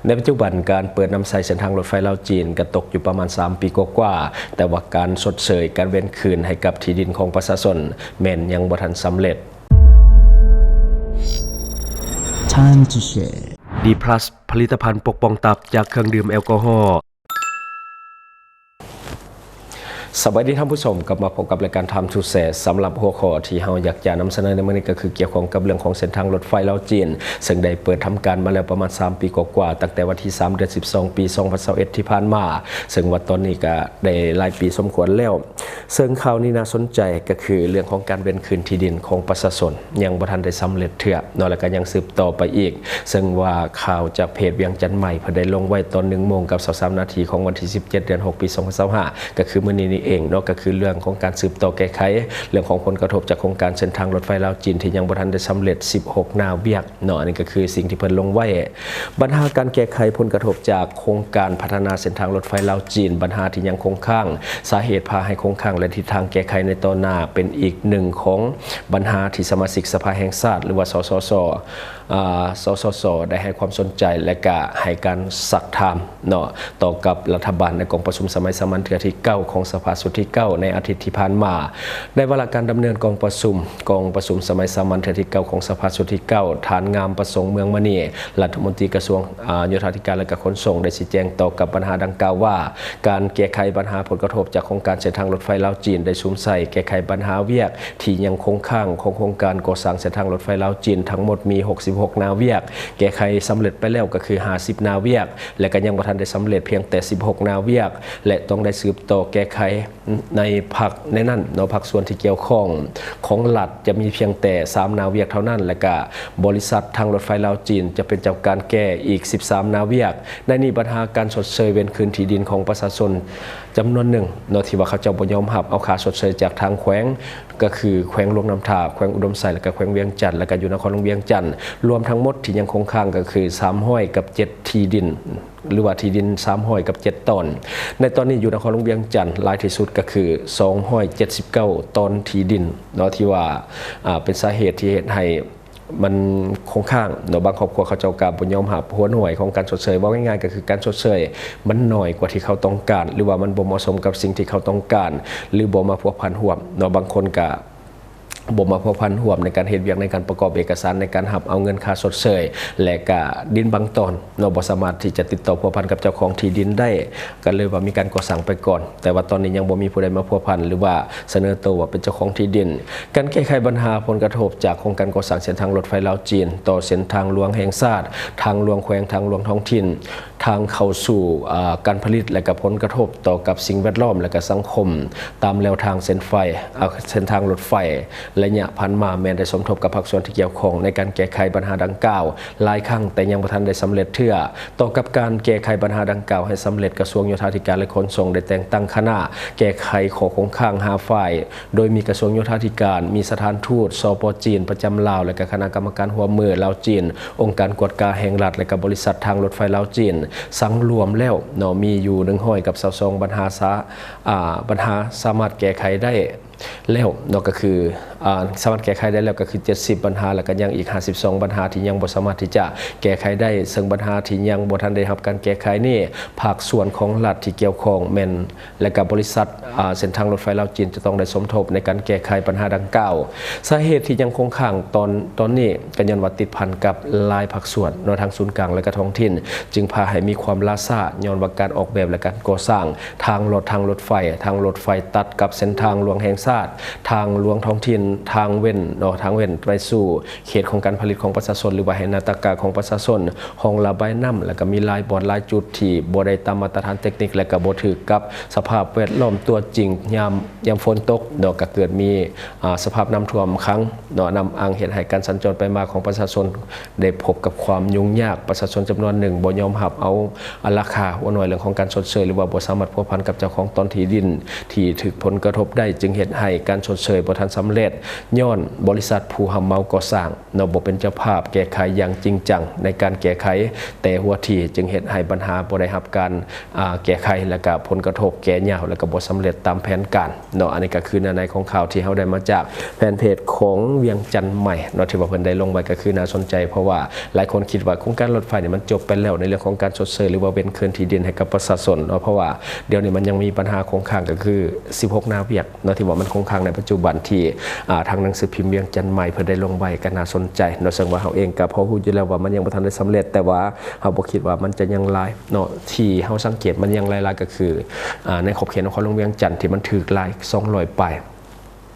ໃນປັດຈຸບັນ ການເປີດນຳໃຊ້ເສັ້ນທາງລົດໄຟລາວ-ຈີນກໍຕົກຢູ່ປະມານສາມປີກວ່າໆ, ແຕ່ວ່າການຊົດເຊີຍ, ການເວນຄືນໃຫ້ກັບທີ່ດິນຂອງປະຊາຊົນ ແມ່ນຍັງບໍ່ທັນສຳເລັດ. Time to share. ດີພລັສ ຜະລິດຕະພັນປົກປ້ອງຕັບຈາກເຄື່ອງດື່ມແອລກໍຮໍ. ສະບາຍດີທ່ານຜູ້ຊົມ, ກັບມາພົບກັບລາຍການ Time to Share. ສຳລັບຫົວຂໍ້ທີ່ເຮົາຢາກຈະນຳສະເໜີໃນມື້ນີ້ ກໍຄືກ່ຽວຂ້ອງກັບເລື່ອງຂອງເສັ້ນທາງລົດໄຟລາວ-ຈີນ, ເຊິ່ງໄດ້ເປີດທຳການມາແລ້ວປະມານສາມປີກວ່າໆ, ຕັ້ງແຕ່ວັນທີສາມ ເດືອນສິບສອງ ປີສອງພັນຊາວເອັດ ທີ່ຜ່ານມາ, ເຊິ່ງວ່າຕອນນີ້ກໍໄດ້ຫຼາຍປີສົມຄວນແລ້ວ. ເຊິ່ງຂ່າວນີ້ໜ້າສົນໃຈ ກໍຄືເລື່ອງຂອງການເວນຄືນທີ່ດິນຂອງປະຊາຊົນ ຍັງບໍ່ທັນໄດ້ສຳເລັດເທື່ອເນາະ ແລ້ວກໍຍັງສືບຕໍ່ໄປອີກ. ເຊິ່ງວ່າຂ່າວຈາກເພຈວຽງຈັນໃໝ່ ເພິ່ນໄດ້ລົງໄວ້ຕອນໜຶ່ງໂມງກັບຊາວສາມນາທີຂອງວັນທີສິບເຈັດ ເດືອນຫົກ ປີສອງພັນຊາວຫ້າ ກໍຄືມື້ນີ້ນີ້ເອງເນາະ, ກໍຄືເລື່ອງຂອງການສືບຕໍ່ແກ້ໄຂເລື່ອງຂອງຜົນກະທົບຈາກໂຄງການເສັ້ນທາງລົດໄຟລາວ-ຈີນ ທີ່ຍັງບໍ່ທັນໄດ້ສຳເລັດສິບຫົກໜ້າວຽກເນາະ. ອັນນີ້ກໍຄືສິ່ງທີ່ເພິ່ນລົງໄວ້. ບັນຫາການແກ້ໄຂຜົນກະທົບຈາກໂຄງການພັດທະນາເສັ້ນທາງລົດໄຟລາວ-ຈີນ, ບັນຫາທີ່ຍັງຄົງຄ້າງ, ສາເຫດພາໃຫ້ຄົງຄ້າງ ແລະ ທິດທາງແກ້ໄຂໃນຕໍ່ໜ້າ ເປັນອີກໜຶ່ງຂອງບັນຫາທີ່ສະມາຊິກສະພາແຫ່ງຊາດ ຫຼືວ່າ ສສຊ ອາ ສສຊ ໄດ້ໃຫ້ຄວາມສົນໃຈ ແລະ ກະໃຫ້ການຊັກຖາມເນາະ ຕໍ່ກັບລັດຖະບານໃນກອງປະຊຸມສະໄໝສາມັນເທື່ອທີເກົ້າຂອງສະພາຊຸດທີເກົ້າ ໃນອາທິດທີ່ຜ່ານມາ. ໃນວາລະການດຳເນີນກອງປະຊຸມ, ກອງປະຊຸມສະໄໝສາມັນເທື່ອທີເກົ້າຂອງສະພາຊຸດທີເກົ້າ, ທ່ານ ງາມປະສົງ ເມືອງມະນີ ລັດຖະມົນຕີກະຊວງ ອາ ໂຍທາທິການ ແລະ ກະຂົນສົ່ງ ໄດ້ຊີ້ແຈງຕໍ່ກັບບັນຫາດັ່ງກ່າວວ່າ ການແກ້ໄຂບັນຫາຜົນກະທົບຈາກໂຄງການເສັ້ນທາງລົດໄຟລາວ-ຈີນ ໄດ້ສຸມໃສ່ແກ້ໄຂບັນຫາວຽກທີ່ຍັງຄົງຄ້າງຂອງໂຄງການກໍ່ສ້າງເສັ້ນທາງລົດໄຟລາວ-ຈີນ ທັງໝົດມີຫົກສິບຫົກໜ້າວຽກ, ແກ້ໄຂສຳເລັດໄປແລ້ວກໍຄືຫ້າສິບໜ້າວຽກ ແລະ ກໍຍັງບໍ່ທັນໄດ້ສຳເລັດພຽງແຕ່ສິບຫົກໜ້າວຽກ ແລະ ຕ້ອງໄດ້ສືບຕໍ່ແກ້ໄຂ ໃນພາກໃນນັ້ນເນາະ, ພາກສ່ວນທີ່ກ່ຽວຂ້ອງຂອງລັດຈະມີພຽງແຕ່ສາມໜ້າວຽກເທົ່ານັ້ນ, ແລະກະບໍລິສັດທາງລົດໄຟລາວ-ຈີນຈະເປັນເຈົ້າການແກ້ອີກສິບສາມໜ້າວຽກ. ໃນນີ້ບັນຫາການຊົດເຊີຍເວນຄືນທີ່ດິນຂອງປະຊາຊົນຈຳນວນໜຶ່ງເນາະ ທີ່ວ່າເຂົາເຈົ້າບໍ່ຍອມຮັບເອົາຄ່າຊົດເຊີຍຈາກທາງແຂວງ, ກໍຄືແຂວງຫຼວງນ້ຳທາ, ແຂວງອຸດົມໄຊ ແລະກະແຂວງວຽງຈັນ ແລະກະຢູ່ນະຄອນຫຼວງວຽງຈັນ, ລວມທັງໝົດທີ່ຍັງຄົງຄ້າງກໍຄືສາມຮ້ອຍກັບເຈັດທີ່ດິນ. ຫຼືວ່າທີ່ດິນສາມຮ້ອຍກັບເຈັດຕອນ. ໃນຕອນນີ້ຢູ່ນະຄອນຫຼວງວຽງຈັນ ຫຼາຍທີ່ສຸດກໍຄືສອງຮ້ອຍເຈັດສິບເກົ້າຕອນທີ່ດິນເນາະ ທີ່ວ່າ ອາ ເປັນສາເຫດທີ່ເຮັດໃຫ້ມັນຄົງຄ້າງເນາະ. ບາງຄອບຄົວເຂົາເຈົ້າກໍບໍ່ຍອມຮັບຫົວໜ່ວຍຂອງການຊົດເຊີຍ, ເວົ້າງ່າຍໆກໍຄືການຊົດເຊີຍມັນໜ້ອຍກວ່າທີ່ເຂົາຕ້ອງການ ຫຼືວ່າມັນບໍ່ເໝາະສົມກັບສິ່ງທີ່ເຂົາຕ້ອງການ ຫຼືບໍ່ມາພົວພັນຮ່ວມເນາະ. ບາງຄົນກໍ ບໍ່ມາພົວພັນຮ່ວມໃນການເຮັດວຽກ, ໃນການປະກອບເອກະສານ, ໃນການຮັບເອົາເງິນຄ່າຊົດເຊີຍ ແລະກະດິນບາງຕອນເນາະ, ບໍ່ສາມາດທີ່ຈະຕິດຕໍ່ພົວພັນກັບເຈົ້າຂອງທີ່ດິນໄດ້, ກໍເລີຍວ່າມີການກໍ່ສ້າງໄປກ່ອນ. ແຕ່ວ່າຕອນນີ້ຍັງບໍ່ມີຜູ້ໃດມາພົວພັນ ຫຼືວ່າສະເໜີໂຕວ່າເປັນເຈົ້າຂອງທີ່ດິນ. ການແກ້ໄຂບັນຫາຜົນກະທົບຈາກໂຄງການກໍ່ສ້າງເສັ້ນທາງລົດໄຟລາວ-ຈີນ ຕໍ່ເສັ້ນທາງຫຼວງແຫ່ງຊາດ, ທາງຫຼວງແຂວງ, ທາງຫຼວງທ້ອງຖິ່ນ, ທາງເຂົ້າສູ່ ອາ ການຜະລິດ ແລະກະຜົນກະທົບຕໍ່ກັບສິ່ງແວດລ້ອມ ແລະກະສັງຄົມ ຕາມແລວທາງເສັ້ນໄຟ ອາ ເສັ້ນທາງລົດໄຟ ໄລຍະຜ່ານມາແມ່ນໄດ້ສົມທົບກັບພາກສ່ວນທີ່ກ່ຽວຂ້ອງໃນການແກ້ໄຂບັນຫາດັ່ງກ່າວຫຼາຍຄັ້ງ, ແຕ່ຍັງບໍ່ທັນໄດ້ສຳເລັດເທື່ອ. ຕໍ່ກັບການແກ້ໄຂບັນຫາດັ່ງກ່າວໃຫ້ສຳເລັດ, ກະຊວງໂຍທາທິການ ແລະ ຂົນສົ່ງ ໄດ້ແຕ່ງຕັ້ງຄະນະແກ້ໄຂຂໍ້ຄົງຄ້າງຫ້າຝ່າຍ, ໂດຍມີກະຊວງໂຍທາທິການ, ມີສະຖານທູດ ສປ ຈີນ ປະຈຳລາວ ແລະ ກະຄະນະກຳມະການຮ່ວມມືລາວ-ຈີນ, ອົງການກວດກາແຫ່ງລັດ ແລະ ກະບໍລິສັດທາງລົດໄຟລາວ-ຈີນ ສັງລວມແລ້ວເນາະ, ມີຢູ່ໜຶ່ງຮ້ອຍກັບຊາວສອງບັນຫາສາ ອາ ບັນຫາສາມາດແກ້ໄຂໄດ້ແລ້ວເນາະ, ກໍຄື ອາ ສາມາດແກ້ໄຂໄດ້ແລ້ວກໍຄື ເຈັດສິບບັນຫາ ແລ້ວກໍຍັງອີກຫ້າສິບສອງບັນຫາທີ່ຍັງບໍ່ສາມາດທີ່ຈະແກ້ໄຂໄດ້. ເຊິ່ງບັນຫາທີ່ຍັງບໍ່ທັນໄດ້ຮັບການແກ້ໄຂນີ້ ພາກສ່ວນຂອງລັດທີ່ກ່ຽວຂ້ອງແມ່ນ ແລະກະບໍລິສັດ ອາ ເສັ້ນທາງລົດໄຟລາວ-ຈີນ ຈະຕ້ອງໄດ້ສົມທົບໃນການແກ້ໄຂບັນຫາດັ່ງກ່າວ. ສາເຫດທີ່ຍັງຄົງຄ້າງຕອນ ຕອນນີ້ ກໍຍ້ອນວ່າຕິດພັນກັບຫຼາຍພາກສ່ວນເນາະ, ທັງສູນກາງ ແລະກະທ້ອງຖິ່ນ, ຈຶ່ງພາໃຫ້ມີຄວາມຫຼ້າຊ້າ ຍ້ອນວ່າການອອກແບບ ແລະ ການກໍ່ສ້າງທາງລອດ ທາງລົດໄຟ, ທາງລົດໄຟຕັດກັບເສັ້ນທາງຫຼວງແຫ່ງຊາດ, ທາງຫຼວງທ້ອງຖິ່ນ, ທາງເວັ້ນເນາະ, ທາງເວັ້ນໄປສູ່ ເຂດຂອງການຜະລິດຂອງປະຊາຊົນ ຫຼືວ່າໃຫ້ໜ້າຕາກາຂອງປະຊາຊົນ, ຮ່ອງລະບາຍນ້ຳ ແລ້ວກໍມີຫຼາຍບ່ອນຫຼາຍຈຸດທີ່ບໍ່ໄດ້ຕາມມາດຕະຖານເຕັກນິກ ແລະກໍບໍ່ຖືກກັບສະພາບແວດລ້ອມຕົວຈິງ. ຍາມ ຍາມຝົນຕົກເນາະ ກໍເກີດມີ ອາ ສະພາບນ້ຳຖ້ວມຂັງເນາະ, ນ້ຳອັ່ງເຮັດໃຫ້ການສັນຈອນໄປມາຂອງປະຊາຊົນໄດ້ພົບກັບຄວາມຫຍຸ້ງຍາກ. ປະຊາຊົນຈຳນວນໜຶ່ງບໍ່ຍອມຮັບເອົາ ອາ ລາຄາຫົວໜ່ວຍເລື່ອງຂອງການຊົດເຊີຍ ຫຼືວ່າບໍ່ສາມາດພົວພັນກັບເຈົ້າຂອງຕອນທີ່ດິນທີ່ຖືກຜົນກະທົບໄດ້, ຈຶ່ງເຮັດ ໃຫ້ການຊົດເຊີຍບໍ່ທັນສຳເລັດ ຍ້ອນບໍລິສັດຜູ້ຮັບເໝົາກໍ່ສ້າງເນາະ ບໍ່ເປັນເຈົ້າພາບແກ້ໄຂຢ່າງຈິງຈັງໃນການແກ້ໄຂແຕ່ຫົວທີ ຈຶ່ງເຮັດໃຫ້ບັນຫາບໍ່ໄດ້ຮັບການ ອາ ແກ້ໄຂ ແລະກະຜົນກະທົບແກ່ຍາວ ແລະກະບໍ່ສຳເລັດຕາມແຜນການເນາະ. ອັນນີ້ກະຄືເນື້ອໃນຂອງຂ່າວທີ່ເຮົາໄດ້ມາຈາກແຟນເພຈຂອງວຽງຈັນໃໝ່ເນາະ ທີ່ວ່າເພິ່ນໄດ້ລົງໄວ້ ກະຄືໜ້າສົນໃຈ ເພາະວ່າຫຼາຍຄົນຄິດວ່າໂຄງການລົດໄຟນີ້ມັນຈົບໄປແລ້ວ ໃນເລື່ອງຂອງການຊົດເຊີຍ ຫຼືວ່າເວນຄືນທີ່ດິນໃຫ້ກັບປະຊາຊົນເນາະ ເພາະວ່າດຽວນີ້ມັນຍັງມີບັນຫາຄົງຄ້າງ ກະຄືສິບຫົກໜ້າວຽກ ເນາະ ທີ່ວ່າມັນຄົງຄ້າງໃນປັດຈຸບັນ ທີ່ ອາ ທາງໜັງສືພິມວຽງຈັນໃໝ່ເພິ່ນໄດ້ລົງໄວ້ ກໍໜ້າສົນໃຈເນາະ. ເຊິ່ງວ່າເຮົາເອງກໍພໍຮູ້ຢູ່ແລ້ວວ່າມັນຍັງບໍ່ທັນໄດ້ສຳເລັດ ແຕ່ວ່າເຮົາບໍ່ຄິດວ່າມັນຈະຍັງຫຼາຍເນາະ ທີ່ເຮົາສັງເກດມັນຍັງຫຼາຍໆ ກໍຄື ອາ ໃນຂອບເຂດນະຄອນຫຼວງວຽງຈັນ ທີ່ມັນຖືກຫຼາຍ ສອງຮ້ອຍປາຍ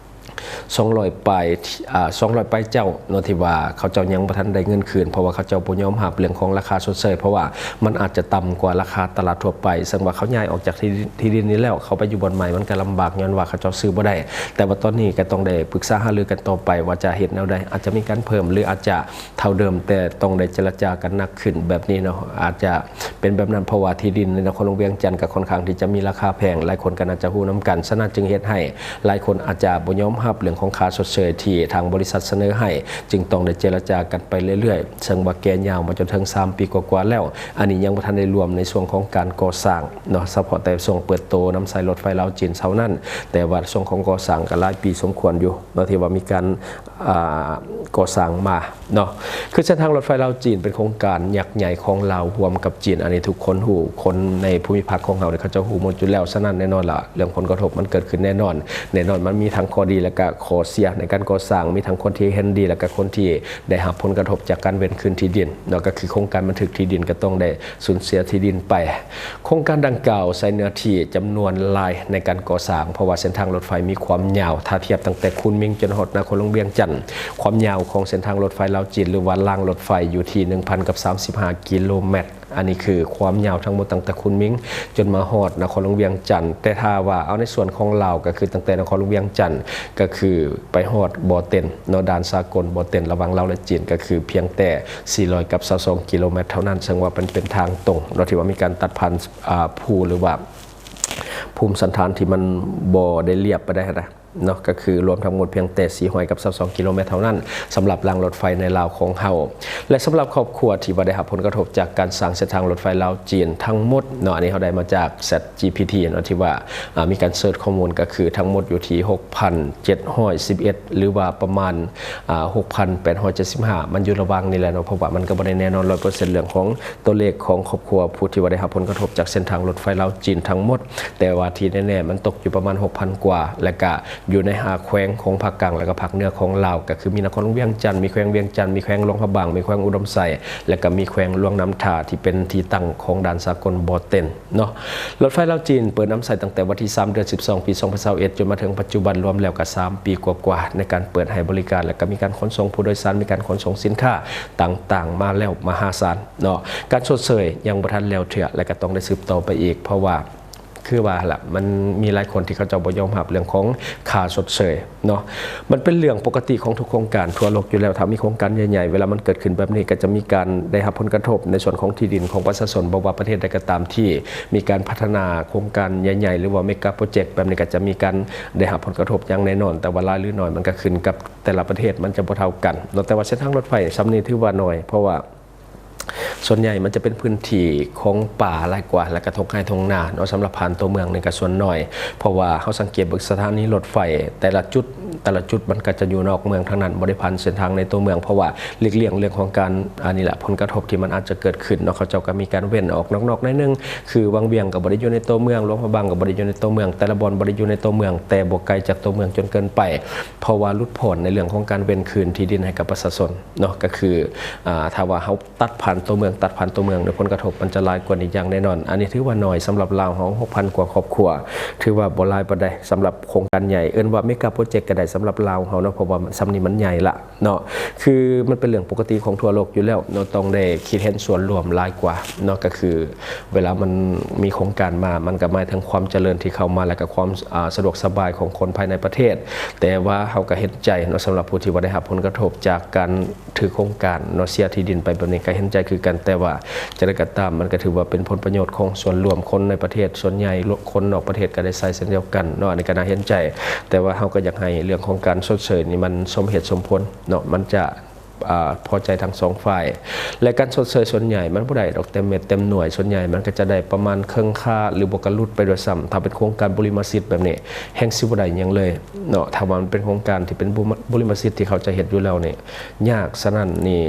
ສອງຮ້ອຍປາຍ ອາ ສອງຮ້ອຍປາຍເຈົ້າເນາະ ທີ່ວ່າເຂົາເຈົ້າຍັງບໍ່ທັນໄດ້ເງິນຄືນ ເພາະວ່າເຂົາເຈົ້າບໍ່ຍອມຮັບເລື່ອງຂອງລາຄາຊົດເຊີຍ ເພາະວ່າມັນອາດຈະຕ່ຳກວ່າລາຄາຕະຫຼາດທົ່ວໄປ. ເຊິ່ງວ່າເຂົາຍ້າຍອອກຈາກທີ່ ທີ່ດິນນີ້ແລ້ວ ເຂົາໄປຢູ່ບ່ອນໃໝ່ມັນກໍລຳບາກ ຍ້ອນວ່າເຂົາເຈົ້າຊື້ບໍ່ໄດ້. ແຕ່ວ່າຕອນນີ້ກໍຕ້ອງໄດ້ປຶກສາຫາລືກັນຕໍ່ໄປວ່າຈະເຮັດແນວໃດ ອາດຈະມີການເພີ່ມ ຫຼືອາດຈະເທົ່າເດີມ ແຕ່ຕ້ອງໄດ້ເຈລະຈາກັນໜັກຂຶ້ນແບບນີ້ເນາະ ອາດຈະເປັນແບບນັ້ນ ເພາະວ່າທີ່ດິນໃນນະຄອນຫຼວງວຽງຈັນກໍຄ່ອນຂ້າງທີ່ຈະມີລາຄາແພງ ຫຼາຍຄົນກໍໜ້າຈະຮູ້ນຳກັນ. ສະນັ້ນຈຶ່ງເຮັດໃຫ້ຫຼາຍຄົນອາດຈະບໍ່ຍອມຮັບເລື່ອງຂອງຄ່າຊົດເຊີຍທີ່ທາງບໍລິສັດສະເໜີໃຫ້ ຈຶ່ງຕ້ອງໄດ້ເຈລະຈາກັນໄປເລື້ອຍໆ ເຊິ່ງວ່າແກ່ຍາວມາຈົນເຖິງສາມປີກວ່າໆແລ້ວ. ອັນນີ້ຍັງບໍ່ທັນໄດ້ລວມໃນຊ່ວງຂອງການກໍ່ສ້າງ ເນາະ ສະເພາະແຕ່ຊ່ວງເປີດໂຕນຳສາຍລົດໄຟລາວ-ຈີນເທົ່ານັ້ນ, ແຕ່ວ່າຊ່ວງຂອງກໍ່ສ້າງກໍຫຼາຍປີສົມຄວນຢູ່ເນາະ ທີ່ວ່າມີການ ອ່າ ກໍ່ສ້າງມາເນາະ. ຄືເສັ້ນທາງລົດໄຟລາວ-ຈີນ ເປັນໂຄງການຍັກໃຫຍ່ຂອງລາວຮ່ວມກັບຈີນ, ອັນນີ້ທຸກຄົນຮູ້, ຄົນໃນພູມິພາກຂອງເຮົານີ້ ເຂົາເຈົ້າຮູ້ໝົດຢູ່ແລ້ວ. ສະນັ້ນແນ່ນອນລະ ເລື່ອງຜົນກະທົບມັນເກີດຂຶ້ນແນ່ນອນ, ແນ່ນອນມັນມີທັງຂໍ້ດີ ແລະກະຂໍ້ເສຍໃນການກໍ່ສ້າງ, ມີທັງຄົນທີ່ເຫັນດີ ແລະກະຄົນທີ່ໄດ້ຮັບຜົນກະທົບຈາກການເວນຄືນທີ່ດິນເນາະ, ກໍຄືໂຄງການບັນທຶກທີ່ດິນກໍຕ້ອງໄດ້ ສູນເສຍທີ່ດິນໄປ. ໂຄງການດັ່ງກ່າວໃຊ້ເນື້ອທີ່ຈຳນວນຫຼາຍໃນການກໍ່ສ້າງ, ເພາະວ່າເສັ້ນທາງລົດໄຟມີຄວາມຍາວ, ຖ້າທຽບຕັ້ງແຕ່ຄູນມິງຈົນຮອດນະຄອນຫຼວງວຽງຈັນ, ຄວາມຍາວຂອງເສັ້ນທາງລົດໄຟລາວ-ຈີນ ຫຼືວ່າລາງລົດໄຟຢູ່ທີ່ໜຶ່ງພັນກັບສາມສິບຫ້າກິໂລແມັດ. ອັນນີ້ຄືຄວາມຍາວທັງໝົດຕັ້ງແຕ່ຄູນມິງຈົນມາຮອດນະຄອນຫຼວງວຽງຈັນ. ແຕ່ຖ້າວ່າເອົາໃນສ່ວນຂອງລາວ ກໍຄືຕັ້ງແຕ່ນະຄອນຫຼວງວຽງຈັນ ກໍຄືໄປຮອດບໍ່ເຕັນເນາະ, ດ່ານສາກົນບໍ່ເຕັນ ລະຫວ່າງລາວ ແລະ ຈີນ ກໍຄືພຽງແຕ່ສີ່ຮ້ອຍກັບຊາວສອງກິໂລແມັດເທົ່ານັ້ນ, ເຊິ່ງວ່າມັນເປັນທາງຕົງເນາະ ທີ່ວ່າມີການຕັດຜ່ານ ອາ ພູ ຫຼືວ່າພູມສັນຖານທີ່ມັນບໍ່ໄດ້ລຽບປານໃດຫັ້ນນະເນາະ, ກໍຄືລວມທັງໝົດພຽງແຕ່ສີ່ຮ້ອຍກັບຊາວສອງກິໂລແມັດເທົ່ານັ້ນ ສຳລັບລາງລົດໄຟໃນລາວຂອງເຮົາ. ແລະ ສຳລັບຄອບຄົວທີ່ວ່າໄດ້ຮັບຜົນກະທົບຈາກການສ້າງເສັ້ນທາງລົດໄຟລາວ-ຈີນທັງໝົດເນາະ, ອັນນີ້ເຮົາໄດ້ມາຈາກ ChatGPT ເນາະ ທີ່ວ່າ ອາ ມີການເສີດຂໍ້ມູນ ກໍຄືທັງໝົດຢູ່ທີ່ຫົກພັນເຈັດຮ້ອຍສິບເອັດ ຫຼືວ່າປະມານ ອາ ຫົກພັນແປດຮ້ອຍເຈັດສິບຫ້າ ມັນຢູ່ລະຫວ່າງນີ້ແຫຼະເນາະ, ເພາະວ່າມັນກໍບໍ່ໄດ້ແນ່ນອນຮ້ອຍເປີເຊັນເລື່ອງຂອງຕົວເລກຂອງຄອບຄົວຜູ້ທີ່ວ່າໄດ້ຮັບຜົນກະທົບຈາກເສັ້ນທາງລົດໄຟລາວ-ຈີນທັງໝົດ, ແຕ່ວ່າທີ່ແນ່ໆມັນຕົກຢູ່ປະມານຫົກພັນກວ່າ ແລະກະຢູ່ໃນຫ້າແຂວງຂອງພາກກາງ ແລະກະພາກເໜືອຂອງລາວ, ກໍຄືມີນະຄອນຫຼວງວຽງຈັນ, ມີແຂວງວຽງຈັນ, ມີແຂວງຫຼວງພະບາງ, ມີແຂວງອຸດົມໄຊ ແລະກະມີແຂວງຫຼວງນ້ຳທາ ທີ່ເປັນທີ່ຕັ້ງຂອງດ່ານສາກົນບໍ່ເຕັນ. ເນາະ ລົດໄຟລາວ-ຈີນເປີດນຳໃຊ້ຕັ້ງແຕ່ວັນທີສາມ ເດືອນສິບສອງ ປີສອງພັນຊາວເອັດ ຈົນມາເຖິງປັດຈຸບັນ ລວມແລ້ວກໍສາມປີກວ່າໆ ໃນການເປີດໃຫ້ບໍລິການ ແລະກໍມີການຂົນສົ່ງຜູ້ໂດຍສານ, ມີການຂົນສົ່ງສິນຄ້າຕ່າງໆມາແລ້ວມະຫາສານເນາະ. ການຊົດເຊີຍຍັງບໍ່ທັນແລ້ວເທື່ອ ແລະກໍຕ້ອງໄດ້ສືບຕໍ່ໄປອີກ, ເພາະວ່າຄືວ່າລະ ມັນມີຫຼາຍຄົນທີ່ເຂົາເຈົ້າບໍ່ຍອມຮັບເລື່ອງຂອງຄ່າຊົດເຊີຍ. ເນາະ ມັນເປັນເລື່ອງປົກກະຕິຂອງທຸກໂຄງການທົ່ວໂລກຢູ່ແລ້ວ. ຖ້າມີໂຄງການໃຫຍ່ໆ ເວລາມັນເກີດຂຶ້ນແບບນີ້ ກໍຈະມີການໄດ້ຮັບຜົນກະທົບໃນສ່ວນຂອງທີ່ດິນຂອງປະຊາຊົນ. ບໍ່ວ່າປະເທດໃດກໍຕາມທີ່ມີການພັດທະນາໂຄງການໃຫຍ່ໆ ຫຼືວ່າເມກາໂປຣເຈັກແບບນີ້ ກໍຈະມີການໄດ້ຮັບຜົນກະທົບຢ່າງແນ່ນອນ, ແຕ່ວ່າຫຼາຍຫຼືໜ້ອຍ ມັນກໍຂຶ້ນກັບແຕ່ລະປະເທດ ມັນຈະບໍ່ເທົ່າກັນເນາະ. ແຕ່ວ່າເສັ້ນທາງລົດໄຟສ່ຳນີ້ຖືວ່າໜ້ອຍ ເພາະວ່າ ສ່ວນໃຫຍ່ມັນຈະເປັນພື້ນທີ່ຂອງປ່າຫຼາຍກວ່າ ແລະກະທົ່ງໄຮ່ທົ່ງນາເນາະ. ສຳລັບຜ່ານຕົວເມືອງນີ້ກະສ່ວນໜ້ອຍ ເພາະວ່າເຮົາສັງເກດເບິ່ງສະຖານີລົດໄຟແຕ່ລະຈຸດ ແຕ່ລະຈຸດມັນກະຈະຢູ່ນອກເມືອງທັງນັ້ນ, ບໍ່ໄດ້ຜ່ານເສັ້ນທາງໃນຕົວເມືອງ, ເພາະວ່າຫຼີກລ່ຽງເລື່ອງຂອງການ ອັນນີ້ລະ ຜົນກະທົບທີ່ມັນອາດຈະເກີດຂຶ້ນເນາະ. ເຂົາເຈົ້າກະມີການເວັ້ນອອກນອກໆໜ້ອຍໜຶ່ງ, ຄືວັງວຽງກະບໍ່ໄດ້ຢູ່ໃນຕົວເມືອງ, ຫຼວງພະບາງກະບໍ່ໄດ້ຢູ່ໃນຕົວເມືອງ, ແຕ່ລະບ່ອນບໍ່ໄດ້ຢູ່ໃນຕົວເມືອງ ແຕ່ບໍ່ໄກຈາກຕົວເມືອງຈົນເກີນໄປ, ເພາະວ່າຫຼຸດຜ່ອນໃນເລື່ອງຂອງການເວັ້ນຄືນທີ່ດິນໃຫ້ກັບປະຊາຊົນ. ເນາະ ກໍຄື ອາ ຖ້າວ່າເຮົາຕັດຜ່ານຕົວເມືອງ ຕັດຜ່ານຕົວເມືອງ ເນາະ ຜົນກະທົບມັນຈະຫຼາຍກວ່ານີ້ຢ່າງແນ່ນອນ. ອັນນີ້ຖືວ່າໜ້ອຍສຳລັບລາວເຮົາ ຫົກພັນກວ່າຄອບຄົວ ຖືວ່າບໍ່ຫຼາຍປານໃດສຳລັບໂຄງການໃຫຍ່. ເອີ້ນວ່າເມກາໂປຣເຈັກກໍໄດ້ສຳລັບລາວເຮົາເນາະ ເພາະວ່າສ່ຳນີ້ມັນໃຫຍ່ລະເນາະ. ຄືມັນເປັນເລື່ອງປົກກະຕິຂອງທົ່ວໂລກຢູ່ແລ້ວເນາະ ຕ້ອງໄດ້ຄິດເຫັນສ່ວນລວມຫຼາຍກວ່າເນາະ. ກໍຄື ເວລາມັນມີໂຄງການມາ ມັນກໍໝາຍເຖິງຄວາມຈະເລີນທີ່ເຂົ້າມາ ແລະກໍຄວາມ ອາ ສະດວກສະບາຍຂອງຄົນພາຍໃນປະເທດ. ແຕ່ວ່າເຮົາກໍເຫັນໃຈເນາະ ສຳລັບຜູ້ທີ່ວ່າໄດ້ຮັບຜົນກະທົບຈາກການຖືກໂຄງການເນາະ ເສຍທີ່ດິນໄປແບບນີ້ ກໍເຫັນໃຈຄື ກັນ ແຕ່ວ່າຈັ່ງໃດກໍຕາມ ມັນກໍຖືວ່າເປັນຜົນປະໂຫຍດຂອງສ່ວນລວມ ຄົນໃນປະເທດສ່ວນໃຫຍ່ ຄົນນອກປະເທດກໍໄດ້ໃຊ້ເຊັ່ນດຽວກັນເນາະ. ອັນນີ້ກໍໜ້າເຫັນໃຈ ແຕ່ວ່າເຮົາກໍຢາກໃຫ້ເລື່ອງຂອງການຊົດເຊີຍນີ້ມັນສົມເຫດສົມຜົນເນາະ ມັນຈະ ອາ ພໍໃຈທັງສອງຝ່າຍ ແລະ ການຊົດເຊີຍສ່ວນໃຫຍ່ມັນບໍ່ໄດ້ດອກເຕັມເມັດເຕັມໜ່ວຍ ສ່ວນໃຫຍ່ມັນກໍຈະໄດ້ປະມານເຄິ່ງຄ່າ ຫຼືບໍ່ກໍຫຼຸດໄປດ້ວຍຊ້ຳ. ຖ້າເປັນໂຄງການບຸລິມະສິດແບບນີ້ ແຮ່ງຊິບໍ່ໄດ້ຫຍັງເລີຍເນາະ. ຖ້າວ່າມັນເປັນໂຄງການທີ່ເປັນບຸ ບຸລິມະສິດທີ່ເຂົາຈະເຮັດຢູ່ແລ້ວນີ້ຍາກ. ສະນັ້ນນີ້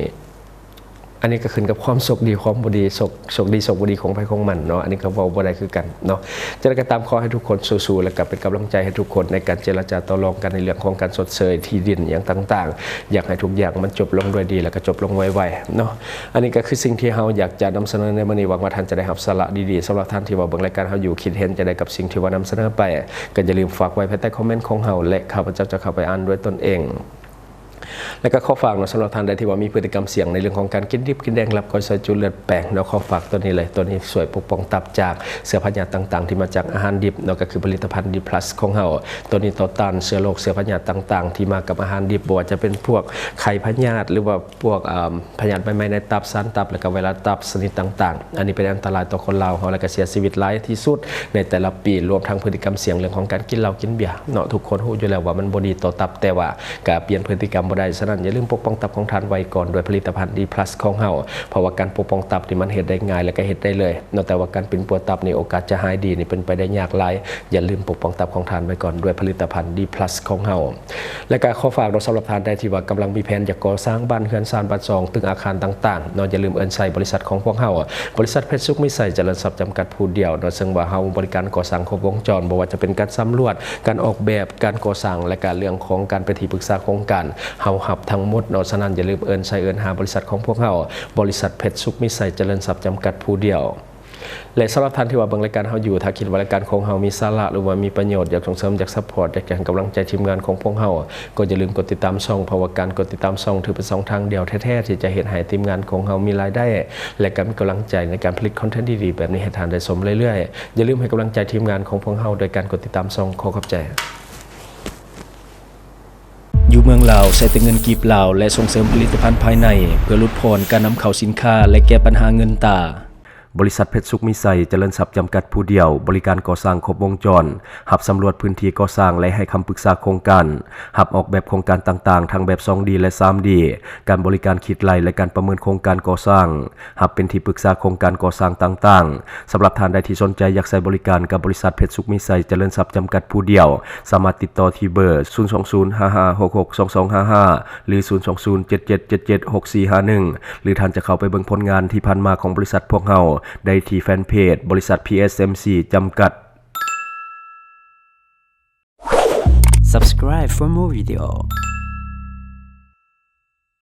ອັນນີ້ກໍຂຶ້ນກັບຄວາມໂຊກດີຄວາມບໍ່ດີ ໂຊກ ໂຊກດີໂຊກບໍ່ດີຂອງໃຜຂອງມັນເນາະ ອັນນີ້ກໍເວົ້າບໍ່ໄດ້ຄືກັນເນາະ. ຈັ່ງໃດກໍຕາມ ຂໍໃຫ້ທຸກຄົນສູ້ໆ ແລະ ກໍເປັນກຳລັງໃຈໃຫ້ທຸກຄົນໃນການເຈລະຈາຕໍ່ລອງກັນໃນເລື່ອງຂອງການຊົດເຊີຍທີ່ດິນຫຍັງຕ່າງໆ. ຢາກໃຫ້ທຸກຢ່າງມັນຈົບລົງດ້ວຍດີ ແລະ ກໍຈົບລົງໄວໆເນາະ. ອັນນີ້ກໍຄືສິ່ງທີ່ເຮົາຢາກຈະນຳສະເໜີໃນມື້ນີ້. ຫວັງວ່າທ່ານຈະໄດ້ຮັບສາລະດີໆ. ສຳລັບທ່ານທີ່ວ່າເບິ່ງລາຍການເຮົາຢູ່ ຄິດເຫັນຈັ່ງໃດກັບສິ່ງທີ່ວ່ານຳສະເໜີໄປ ກໍຢ່າລືມຝາກໄວ້ພາຍໃຕ້ຄອມເມັນຂອງເຮົາ ແລະ ຂ້າພະເຈົ້າຈະເຂົ້າໄປອ່ານດ້ວຍຕົນເອງ. ແລະກໍຂໍຝາກເນາະ ສຳລັບທ່ານໃດທີ່ວ່າມີພຶດຕິກຳສ່ຽງໃນເລື່ອງຂອງການກິນດິບກິນແດງ ລັບກ້ອຍ ຊອຍຈຸ ເລືອດແປງເນາະ ຂໍຝາກຕົວນີ້ເລີຍ. ຕົວນີ້ຊ່ວຍປົກປ້ອງຕັບຈາກເຊື້ອພະຍາດຕ່າງໆທີ່ມາຈາກອາຫານດິບເນາະ ກໍຄືຜະລິດຕະພັນ ດີພລັສ ຂອງເຮົາ. ຕົວນີ້ຕໍ່ຕ້ານເຊື້ອໂລກ ເຊື້ອພະຍາດຕ່າງໆທີ່ມາກັບອາຫານດິບ ບໍ່ວ່າຈະເປັນພວກໄຂ້ພະຍາດ ຫຼືວ່າພວກ ອາ ພະຍາດໄໝ້ໃນຕັບ ຊານຕັບ ແລະກໍໄວຣັສຕັບຊະນິດຕ່າງໆ. ອັນນີ້ເປັນອັນຕະລາຍຕໍ່ຄົນລາວເຮົາ ແລະກໍເສຍຊີວິດຫຼາຍທີ່ສຸດໃນແຕ່ລະປີ ລວມທັງພຶດຕິກຳສ່ຽງເລື່ອງຂອງການກິນເຫຼົ້າກິນເບຍເນາະ. ທຸກຄົນຮູ້ຢູ່ແລ້ວວ່າມັນບໍ່ດີຕໍ່ຕັບ ແຕ່ວ່າ ກະປ່ຽນພຶດຕິກຳບໍ່ໄດ້. ສະນັ້ນ ຢ່າລືມປົກປ້ອງຕັບຂອງທ່ານໄວ້ກ່ອນດ້ວຍຜະລິດຕະພັນ ດີພລັສ ຂອງເຮົາ ເພາະວ່າການປົກປ້ອງຕັບນີ້ມັນເຮັດໄດ້ງ່າຍ ແລະກະເຮັດໄດ້ເລີຍເນາະ ແຕ່ວ່າການປິ່ນປົວຕັບນີ້ ໂອກາດຈະຫາຍດີນີ້ເປັນໄປໄດ້ຍາກຫຼາຍ. ຢ່າລືມປົກປ້ອງຕັບຂອງທ່ານໄວ້ກ່ອນດ້ວຍຜະລິດຕະພັນ ດີພລັສ ຂອງເຮົາ. ແລະກະຂໍຝາກເນາະ ສຳລັບທ່ານໃດທີ່ວ່າກຳລັງມີແຜນຢາກກໍ່ສ້າງບ້ານເຮືອນຊານ ບ້ານຊ່ອງ ຕຶກອາຄານຕ່າງໆເນາະ ຢ່າລືມເອີ້ນໃຊ້ບໍລິສັດຂອງພວກເຮົາ ບໍລິສັດເພັດສຸກມີໄຊຈະເລີນຊັບຈຳກັດຜູ້ດຽວເນາະ ເຊິ່ງວ່າເຮົາບໍລິການກໍ່ສ້າງຄົບວົງຈອນ ບໍ່ວ່າຈະເປັນການສຳຫຼວດ ການອອກແບບ ການກໍ່ສ້າງ ແລະກະເລື່ອງຂອງການເປັນທີ່ປຶກສາໂຄງການ ເຮົາຮັບທັງໝົດເນາະ. ສະນັ້ນ ຢ່າລືມເອີ້ນໃຊ້ເອີ້ນຫາບໍລິສັດຂອງພວກເຮົາ ບໍລິສັດເພັດສຸກມີໄຊຈະເລີນຊັບຈຳກັດຜູ້ດຽວ. ແລະສຳລັບທ່ານທີ່ວ່າເບິ່ງລາຍການເຮົາຢູ່ ຖ້າຄິດວ່າລາຍການຂອງເຮົາມີສາລະ ຫຼືວ່າມີປະໂຫຍດ ຢາກສົ່ງເສີມ ຢາກຊັບພອດ ຢາກໃຫ້ກຳລັງໃຈທີມງານຂອງພວກເຮົາ ກໍຢ່າລືມກົດຕິດຕາມຊ່ອງ ເພາະວ່າການກົດຕິດຕາມຊ່ອງຖືເປັນຊ່ອງທາງດຽວແທ້ໆທີ່ຈະເຮັດໃຫ້ທີມງານຂອງເຮົາມີລາຍໄດ້ ແລະກະມີກຳລັງໃຈໃນການຜະລິດຄອນເທັນດີໆແບບນີ້ໃຫ້ທ່ານໄດ້ຊົມເລື້ອຍໆ. ຢ່າລືມໃຫ້ກຳລັງໃຈທີມງານຂອງພວກເຮົາໂດຍການກົດຕິດຕາມຊ່ອງ. ຂໍຂອບໃຈ. ຢູ່ເມືອງລາວໃຊ້ແຕ່ເງິນກີບລາວ ແລະ ສົ່ງເສີມຜະລິດຕະພັນພາຍໃນ ເພື່ອຫຼຸດຜ່ອນການນຳເຂົ້າສິນຄ້າ ແລະ ແກ້ບັນຫາເງິນຕາ. ບໍລິສັດເພັດສຸກມີໄຊຈະເລີນຊັບຈຳກັດຜູ້ດຽວ ບໍລິການກໍ່ສ້າງຄົບວົງຈອນ, ຮັບສຳຫຼວດພື້ນທີ່ກໍ່ສ້າງ ແລະ ໃຫ້ຄຳປຶກສາໂຄງການ, ຮັບອອກແບບໂຄງການຕ່າງໆ ທັງແບບສອງດີ ແລະ ສາມດີ, ການບໍລິການຄິດໄລ່ ແລະ ການປະເມີນໂຄງການກໍ່ສ້າງ. ຮັບເປັນທີ່ປຶກສາໂຄງການກໍ່ສ້າງຕ່າງໆ. ສຳລັບທ່ານໃດທີ່ສົນໃຈຢາກໃຊ້ບໍລິການກັບບໍລິສັດເພັດສຸກມີໄຊຈະເລີນຊັບຈຳກັດຜູ້ດຽວ, ສາມາດຕິດຕໍ່ທີ່ເບີ ສູນສອງສູນ ຫ້າຫ້າຫົກຫົກ ສອງສອງຫ້າຫ້າ ຫຼື ສູນສອງສູນ ເຈັດເຈັດເຈັດເຈັດ ຫົກສີ່ຫ້າໜຶ່ງ ຫຼື ທ່ານຈະເຂົ້າໄປເບິ່ງຜົນງານທີ່ຜ່ານມາຂອງບໍລິສັດພວກເຮົາໄດ້ທີ່ແຟນເພຈ ບໍລິສັດ ພີເອັສເອັມຊີ ຈຳກັດ. Subscribe for more video.